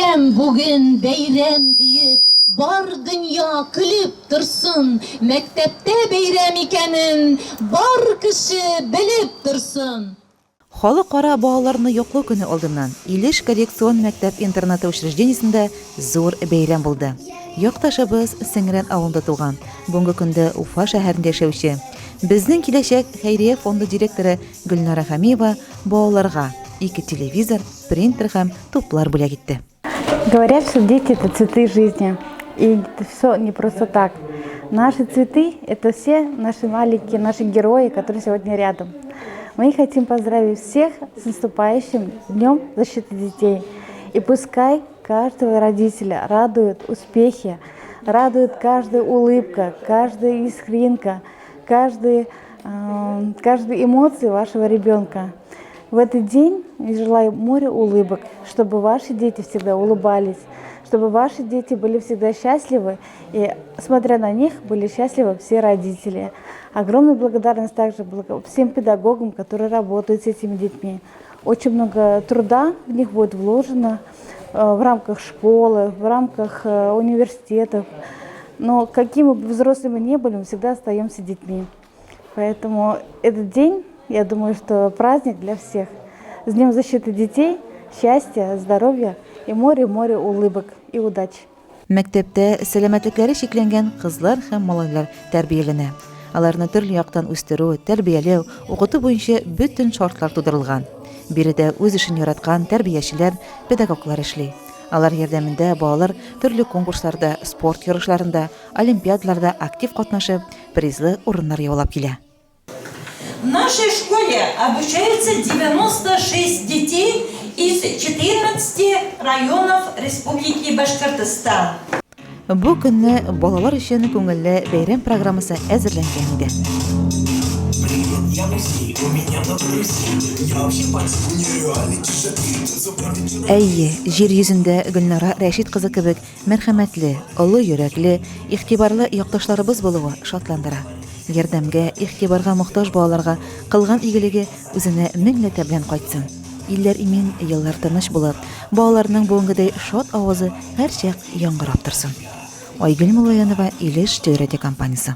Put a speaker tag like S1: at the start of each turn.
S1: бәйрәм бүген, бәйрәм диеп, бар дөнья көлеп торсын. Мәктәптә бәйрәм икәнен бар кеше белеп торсын.
S2: Халыкара балаларны яклау көне алдыннан Илеш коррекцион мәктәп-интернаты учреждениесендә зур бәйрәм булды. Якташыбыз Сеңрән авылында туган, бүгенге көндә Уфа шәһәрендә яшәүче. Безнең киләчәк хәйрия фонды директоры Гөлнара Хамиева балаларга 2 телевизор, принтер һәм туплар бүләк итте.
S3: Говорят, что дети – это цветы жизни. И это все не просто так. Наши цветы – это все наши маленькие, наши герои, которые сегодня рядом. Мы хотим поздравить всех с наступающим Днем защиты детей. И пускай каждого родителя радуют успехи, радует каждая улыбка, каждая искринка, каждая эмоция вашего ребенка. В этот день я желаю море улыбок, чтобы ваши дети всегда улыбались, чтобы ваши дети были всегда счастливы, и, смотря на них, были счастливы все родители. Огромная благодарность также всем педагогам, которые работают с этими детьми. Очень много труда в них будет вложено в рамках школы, в рамках университетов. Но какими бы взрослыми ни были, мы всегда остаемся детьми. Поэтому этот день, я думаю, что праздник для всех. С Днем защиты детей, счастья, здоровья и море улыбок и удачи.
S2: Мәктәптә сәламәтлекләре шикләнгән кызлар һәм малайлар тәрбияләнә. Аларны төрле яктан үстерү, тәрбияләү, укыту буенча бөтен шартлар тудырылган. Биредә үз эшен яраткан тәрбиячеләр, педагоглар эшли. Алар ярдәмендә балалар төрле конкурсларда, спорт ярышларында, олимпиадаларда актив катнашып, призлы урыннар яулап килә.
S4: В нашей школе обучаются 96 детей из 14 районов Республики Башкортостан.
S2: Бу көнне балалар өчен күңелле бәйрәм программасы әзерләнгән иде. Әйе, җир йөзендә Гөлнара Рәшит кызы кебек мәрхәмәтле, олы йөрәкле, игътибарлы якташларыбыз булуы шатландыра. Ярдәмгә, игътибарга мохтаҗ балаларга кылган игелеге үзенә меңләтә белән кайтсын. Илләр имен, еллар тыныч булып, балаларның бүгенгедәй шат авазы һәрчак яңгырап торсын. Айгөл Мулаянова, Илеш телерадиокомпаниясе.